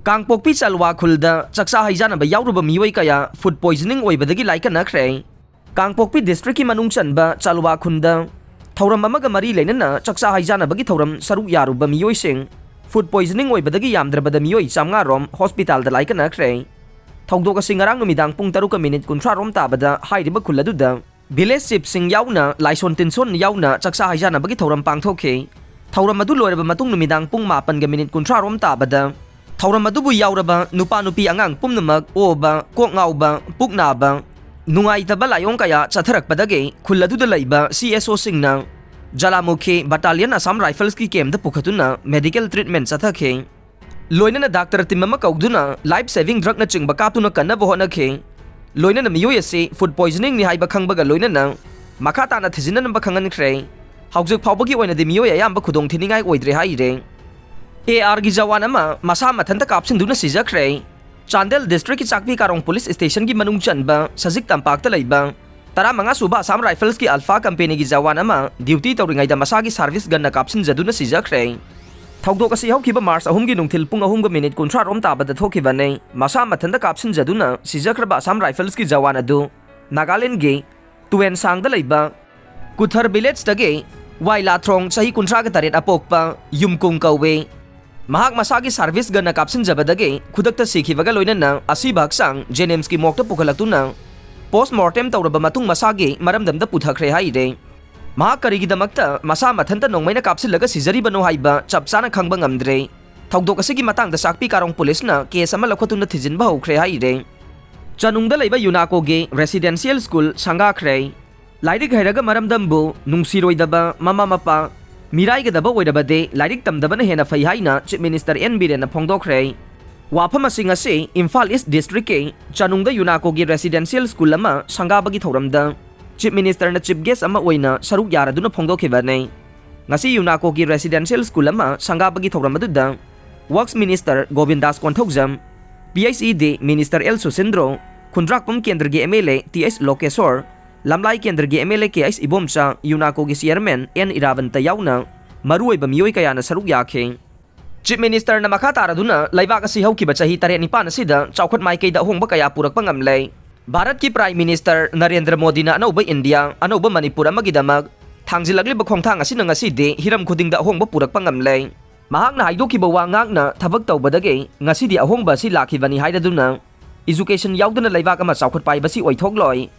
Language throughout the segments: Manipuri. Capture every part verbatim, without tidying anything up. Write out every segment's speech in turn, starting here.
ꯀꯥꯡꯄꯣꯛꯄꯤ ꯆꯥꯂꯨꯋꯥ ꯈꯨꯜꯗ ꯆꯥꯛꯆꯥ ꯍꯩꯖꯥꯟꯅꯕ ꯌꯥꯎꯔꯨꯕ ꯃꯤꯑꯣꯏ ꯀꯌꯥ ꯐꯨꯗ ꯄꯣꯏꯖꯅꯤꯡ ꯑꯣꯏꯕꯗꯒꯤ ꯂꯥꯏꯀꯠꯅꯈ꯭ꯔꯦ꯫ ꯀꯥꯡꯄꯣꯛꯄꯤ ꯗꯤꯁꯇ꯭ꯔꯤꯛꯀꯤ ꯃꯅꯨꯡ ꯆꯟꯕ ꯆꯥꯂꯨꯋꯥ ꯈꯨꯟꯗ ꯊꯧꯔꯝ ꯑꯃꯒ ꯃꯔꯤ ꯂꯩꯅꯅ ꯆꯥꯛꯆꯥ ꯍꯩꯖꯥꯟꯅꯕꯒꯤ ꯊꯧꯔꯝ ꯁꯔꯨꯛ ꯌꯥꯔꯨꯕ ꯃꯤꯑꯣꯏꯁꯤꯡ ꯐꯨꯗ ꯄꯣꯏꯖꯅꯤꯡ ꯑꯣꯏꯕꯗꯒꯤ ꯌꯥꯝꯗ꯭ꯔꯕꯗ ꯃꯤꯑꯣꯏ ꯆꯥꯃꯉꯥ ꯔꯣꯝ ꯍꯣꯁꯄꯤꯇꯥꯜꯗ ꯂꯥꯏꯀꯠꯅꯈ꯭ꯔꯦ꯫ ꯊꯧꯗꯣꯛ ꯑꯁꯤ ꯉꯔꯥꯡ ꯅꯨꯃꯤꯗꯥꯡ ꯄꯨꯡ ꯇꯔꯨꯛꯀ ꯃꯤꯅꯤꯠ ꯀꯨꯟꯊ꯭ꯔꯥ ꯔꯣꯝ ꯇꯥꯕꯗ ꯍꯥꯏꯔꯤꯕ ꯈꯨꯜ ꯑꯗꯨꯗ ꯚꯤꯂꯦꯖ ꯆꯤꯐꯁꯤꯡ ꯌꯥꯎꯅ ꯂꯥꯏꯁꯣꯟ ꯇꯤꯟꯁꯣꯟ ꯌꯥꯎꯅ ꯆꯥꯛꯆꯥ ꯍꯩꯖꯥꯟꯅꯕꯒꯤ ꯊꯧꯔꯝ ꯄꯥꯡꯊꯣꯛꯈꯤ꯫ ꯊꯧꯔꯝ ꯑꯗꯨ ꯂꯣꯏꯔꯕ ꯃꯇꯨꯡ ꯅꯨꯃꯤꯗꯥꯡ ꯄꯨꯡ ꯃꯥꯄꯟꯒ ꯃꯤꯅꯤꯠ ꯀꯨꯟꯊ꯭ꯔꯥ ꯔꯣꯝ ꯇꯥꯕꯗ ꯊꯧꯔꯝ ꯑꯗꯨꯕꯨ ꯌꯥꯎꯔꯕ ꯅꯨꯄꯥ ꯅꯨꯄꯤ ꯑꯉꯥꯡ ꯄꯨꯝꯅꯃꯛ ꯑꯣꯕ, ꯀꯣꯛ ꯉꯥꯎꯕ, ꯄꯨꯛ ꯅꯥꯕ, ꯅꯨꯡꯉꯥꯏꯇꯕ ꯂꯥꯏꯑꯣꯡ ꯀꯌꯥ ꯆꯠꯊꯔꯛꯄꯗꯒꯤ ꯈꯨꯜ ꯑꯗꯨꯗ ꯂꯩꯕ ꯁꯤ ꯑꯦꯁ ꯑꯣꯁꯤꯡꯅ ꯖꯂꯥꯃꯨꯈꯤ ꯕꯠꯇꯥꯂꯤꯌꯟ ꯑꯁꯥꯝ ꯔꯥꯏꯐꯜꯁꯀꯤ ꯀꯦꯝꯗ ꯄꯨꯈꯠꯇꯨꯅ ꯃꯦꯗꯤꯀꯦꯜ ꯇ꯭ꯔꯤꯠꯃꯦꯟ ꯆꯠꯊꯈꯤ꯫ ꯂꯣꯏꯅꯅ ꯗꯥꯛꯇꯔ ꯇꯤꯝ ꯑꯃ ꯀꯧꯗꯨꯅ ꯂꯥꯏꯐ ꯁꯦꯚꯤꯡ ꯗ꯭ꯔꯒꯅꯆꯤꯡꯕ ꯀꯥꯞꯇꯨꯅ ꯀꯟꯅꯕ ꯍꯣꯠꯅꯈꯤ꯫ ꯂꯣꯏꯅꯅ ꯃꯤꯑꯣꯏ ꯑꯁꯤ ꯐꯨꯗ ꯄꯣꯏꯖꯅꯤꯡꯅꯤ ꯍꯥꯏꯕ ꯈꯪꯕꯒ ꯂꯣꯏꯅꯅ ꯃꯈꯥ ꯇꯥꯅ ꯊꯤꯖꯤꯟꯅꯅꯕ ꯈꯪꯍꯟꯈ꯭ꯔꯦ꯫ ꯍꯧꯖꯤꯛ ꯐꯥꯎꯕꯒꯤ ꯑꯣꯏꯅꯗꯤ ꯃꯤꯑꯣꯏ ꯑꯌꯥꯝꯕ ꯈꯨꯗꯣꯡ ꯊꯤꯅꯤꯡꯉꯥꯏ ꯑꯣꯏꯗ꯭ꯔꯦ ꯍꯥꯏꯔꯦ꯫ ꯑꯦ ꯑꯥꯔꯒꯤ ꯖꯋꯥꯟ ꯑꯃ ꯃꯁꯥ ꯃꯊꯟꯇ ꯀꯥꯞꯁꯤꯟꯗꯨꯅ ꯁꯤꯖꯈ꯭ꯔꯦ꯫ ꯆꯥꯟꯗꯦꯜ ꯗꯤꯁꯇ꯭ꯔꯤꯛꯀꯤ ꯆꯥꯛꯄꯤ ꯀꯥꯔꯣꯡ ꯄꯨꯂꯤꯁ ꯁ꯭ꯇꯦꯁꯟꯒꯤ ꯃꯅꯨꯡ ꯆꯟꯕ ꯁꯖꯤꯛ ꯇꯝꯄꯥꯛꯇ ꯂꯩꯕ ꯇꯔꯥꯃꯉꯥ ꯁꯨꯕ ꯑꯁꯥꯝ ꯔꯥꯏꯐꯜꯁꯀꯤ ꯑꯜꯐꯥ ꯀꯝꯄꯦꯅꯤꯒꯤ ꯖꯋꯥꯟ ꯑꯃ ꯗ꯭ꯌꯨꯇꯤ ꯇꯧꯔꯤꯉꯩꯗ ꯃꯁꯥꯒꯤ ꯁꯥꯔꯚꯤꯁ ꯒꯟꯅ ꯀꯥꯞꯁꯤꯟꯖꯗꯨꯅ ꯁꯤꯖꯈ꯭ꯔꯦ꯫ ꯊꯧꯗꯣꯛ ꯑꯁꯤ ꯍꯧꯈꯤꯕ ꯃꯥꯔꯆ ꯑꯍꯨꯝꯒꯤ ꯅꯨꯡꯊꯤꯜ ꯄꯨꯡ ꯑꯍꯨꯝꯒ ꯃꯤꯅꯤꯠ ꯀꯨꯟꯊ꯭ꯔꯥ ꯔꯣꯝ ꯇꯥꯕꯗ ꯊꯣꯛꯈꯤꯕꯅꯤ꯫ ꯃꯁꯥ ꯃꯊꯟꯇ ꯀꯥꯞꯁꯤꯟꯖꯗꯨꯅ ꯁꯤꯖꯈ꯭ꯔꯕ ꯑꯁꯥꯝ ꯔꯥꯏꯐꯜꯁꯀꯤ ꯖꯋꯥꯟ ꯑꯗꯨ ꯅꯥꯒꯥꯂꯦꯟꯗꯒꯤ ꯇꯨꯋꯦꯟꯁꯥꯡꯗ ꯂꯩꯕ ꯀꯨꯊꯔ ꯚꯤꯂꯦꯖꯇꯒꯤ ꯋꯥꯏ ꯂꯥꯊ꯭ꯔꯣꯡ, ꯆꯍꯤ ꯀꯨꯟꯊ꯭ꯔꯥꯒ ꯇꯔꯦꯠ ꯑꯄꯣꯛꯄ ꯌꯨꯝꯀꯨꯡ ꯀꯧꯋꯦ꯫ ꯃꯍꯥꯛ ꯃꯁꯥꯒꯤ ꯁꯥꯔꯚꯤꯁ ꯒꯟꯅ ꯀꯥꯞꯁꯤꯟꯖꯕꯗꯒꯤ ꯈꯨꯗꯛꯇ ꯁꯤꯈꯤꯕꯒ ꯂꯣꯏꯅꯅ ꯑꯁꯤꯕ ꯍꯛꯆꯥꯡ ꯖꯦꯅꯤꯝꯁꯀꯤ ꯃꯣꯔꯒꯇ ꯄꯨꯈꯠꯂꯛꯇꯨꯅ ꯄꯣꯁ ꯃꯣꯔꯇꯦꯝ ꯇꯧꯔꯕ ꯃꯇꯨꯡ ꯃꯁꯥꯒꯤ ꯃꯔꯝꯗꯝꯗ ꯄꯨꯊꯈ꯭ꯔꯦ ꯍꯥꯏꯔꯦ꯫ ꯃꯍꯥꯛ ꯀꯔꯤꯒꯤꯗꯃꯛꯇ ꯃꯁꯥ ꯃꯊꯟꯇ ꯅꯣꯡꯃꯩꯅ ꯀꯥꯞꯁꯤꯜꯂꯒ ꯁꯤꯖꯔꯤꯕꯅꯣ ꯍꯥꯏꯕ ꯆꯞ ꯆꯥꯅ ꯈꯪꯕ ꯉꯝꯗ꯭ꯔꯦ꯫ ꯊꯧꯗꯣꯛ ꯑꯁꯤꯒꯤ ꯃꯇꯥꯡꯗ ꯆꯥꯛꯄꯤ ꯀꯥꯔꯣꯡ ꯄꯨꯂꯤꯁꯅ ꯀꯦꯁ ꯑꯃ ꯂꯧꯈꯠꯇꯨꯅ ꯊꯤꯖꯤꯟꯕ ꯍꯧꯈ꯭ꯔꯦ ꯍꯥꯏꯔꯦ꯫ ꯆꯅꯨꯡꯗ ꯂꯩꯕ ꯌꯨꯅꯥꯀꯣꯒꯤ ꯔꯦꯁꯤꯗꯦꯟꯁꯤꯌꯦꯜ ꯁ꯭ꯀꯨꯜ ꯁꯪꯒꯥꯈ꯭ꯔꯦ꯫ ꯂꯥꯏꯔꯤꯛ ꯍꯩꯔꯒ ꯃꯔꯝꯗꯝꯕꯨ ꯅꯨꯡꯁꯤꯔꯣꯏꯗꯕ ꯃꯃꯥ ꯃꯄꯥ, ꯃꯤꯔꯥꯏꯒꯗꯕ ꯑꯣꯏꯔꯕꯗꯤ ꯂꯥꯏꯔꯤꯛ ꯇꯝꯗꯕꯅ ꯍꯦꯟꯅ ꯐꯩ ꯍꯥꯏꯅ ꯆꯤꯐ ꯃꯤꯅꯤꯁꯇꯔ ꯑꯦꯟ ꯕꯤꯔꯦꯟꯅ ꯐꯣꯡꯗꯣꯛꯈ꯭ꯔꯦ꯫ ꯋꯥꯐꯝ ꯑꯁꯤꯡ ꯑꯁꯤ ꯏꯝꯐꯥꯜ ꯏꯁ ꯗꯤꯁꯇ꯭ꯔꯤꯛꯀꯤ ꯆꯅꯨꯡꯗ ꯌꯨꯅꯥꯀꯣꯒꯤ ꯔꯦꯁꯤꯗꯦꯟꯁꯤꯌꯦꯜ ꯁ꯭ꯀꯨꯜ ꯑꯃ ꯁꯪꯒꯥꯕꯒꯤ ꯊꯧꯔꯝꯗ ꯆꯤꯐ ꯃꯤꯅꯤꯁꯇꯔꯅ ꯆꯤꯐ ꯒꯦꯁ ꯑꯃ ꯑꯣꯏꯅ ꯁꯔꯨꯛ ꯌꯥꯔꯗꯨꯅ ꯐꯣꯡꯗꯣꯛꯈꯤꯕꯅꯤ꯫ ꯉꯁꯤ ꯌꯨꯅꯥꯀꯣꯒꯤ ꯔꯦꯁꯤꯗꯦꯟꯁꯤꯌꯦꯜ ꯁ꯭ꯀꯨꯜ ꯑꯃ ꯁꯪꯒꯥꯕꯒꯤ ꯊꯧꯔꯝ ꯑꯗꯨꯗ works minister Govindas Konthoujam, P H E D minister L Susindro, Khundrakpam ꯀꯦꯟꯗ꯭ꯔꯒꯤ M L A T H Lokeshor, Lamlai ꯀꯦꯟꯗ꯭ꯔꯒꯤ M L A K H Ibomcha, ꯌꯨꯅꯥꯀꯣꯒꯤ ꯆꯤꯌꯔꯃꯦꯟ ꯑꯦꯟ ꯏꯔꯥꯕꯟꯇ ꯌꯥꯎꯅ ꯃꯔꯨꯑꯣꯏꯕ ꯃꯤꯑꯣꯏ ꯀꯌꯥꯅ ꯁꯔꯨꯛ ꯌꯥꯈꯤ꯫ Chief Ministerꯅ ꯃꯈꯥ ꯇꯥꯔꯗꯨꯅ ꯂꯩꯕꯥꯛ ꯑꯁꯤ ꯍꯧꯈꯤꯕ ꯆꯍꯤ ꯇꯔꯦꯠ ꯅꯤꯄꯥꯟ ꯑꯁꯤꯗ ꯆꯥꯎꯈꯠ ꯃꯥꯏꯀꯩꯗ ꯑꯍꯣꯡꯕ ꯀꯌꯥ ꯄꯨꯔꯛꯄ ꯉꯝꯂꯦ꯫ ꯚꯥꯔꯠꯀꯤ Prime Minister ꯅꯔꯦꯟꯗ꯭ꯔ ꯃꯣꯗꯤꯅ ꯑꯅꯧꯕ ꯏꯟꯗꯤꯌꯥ, ꯑꯅꯧꯕ ꯃꯅꯤꯄꯨꯔ ꯑꯃꯒꯤꯗꯃꯛ ꯊꯥꯡꯖꯤꯜꯂꯛꯂꯤꯕ ꯈꯣꯡꯊꯥꯡ ꯑꯁꯤꯅ ꯉꯁꯤꯗꯤ ꯍꯤꯔꯝ ꯈꯨꯗꯤꯡꯗ ꯑꯍꯣꯡꯕ ꯄꯨꯔꯛꯄ ꯉꯝꯂꯦ꯫ ꯃꯍꯥꯛꯅ ꯍꯥꯏꯗꯣꯛꯈꯤꯕ ꯋꯥ ꯉꯥꯛꯅ ꯊꯕꯛ ꯇꯧꯕꯗꯒꯤ ꯉꯁꯤꯗꯤ ꯑꯍꯣꯡꯕ ꯑꯁꯤ ꯂꯥꯛꯈꯤꯕꯅꯤ ꯍꯥꯏꯔꯗꯨꯅ, education ꯌꯥꯎꯗꯅ ꯂꯩꯕꯥꯛ ꯑꯃ ꯆꯥꯎꯈꯠꯄ ꯍꯥꯏꯕꯁꯤ ꯑꯣꯏꯊꯣꯛꯂꯣꯏ꯫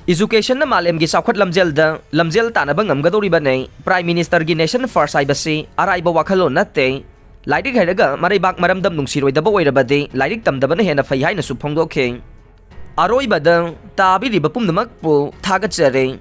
Educationꯅ ꯃꯥꯂꯦꯝꯒꯤ ꯆꯥꯎꯈꯠ ꯂꯝꯖꯦꯜꯗ ꯂꯝꯖꯦꯜ ꯇꯥꯟꯅꯕ ꯉꯝꯒꯗꯧꯔꯤꯕꯅꯤ꯫ Prime Ministerꯒꯤ Nation First ꯍꯥꯏꯕꯁꯤ ꯑꯔꯥꯏꯕ ꯋꯥꯈꯜꯂꯣꯟ ꯅꯠꯇꯦ꯫ ꯂꯥꯏꯔꯤꯛ ꯍꯩꯔꯒ ꯃꯔꯩꯕꯥꯛ ꯃꯔꯝꯗꯝ ꯅꯨꯡꯁꯤꯔꯣꯏꯗꯕ ꯑꯣꯏꯔꯕꯗꯤ ꯂꯥꯏꯔꯤꯛ ꯇꯝꯗꯕꯅ ꯍꯦꯟꯅ ꯐꯩ ꯍꯥꯏꯅꯁꯨ ꯐꯣꯡꯗꯣꯛꯈꯤ꯫ ꯑꯔꯣꯏꯕꯗ ꯇꯥꯕꯤꯔꯤꯕ ꯄꯨꯝꯅꯃꯛꯄꯨ ꯊꯥꯒꯠꯆꯔꯤ꯫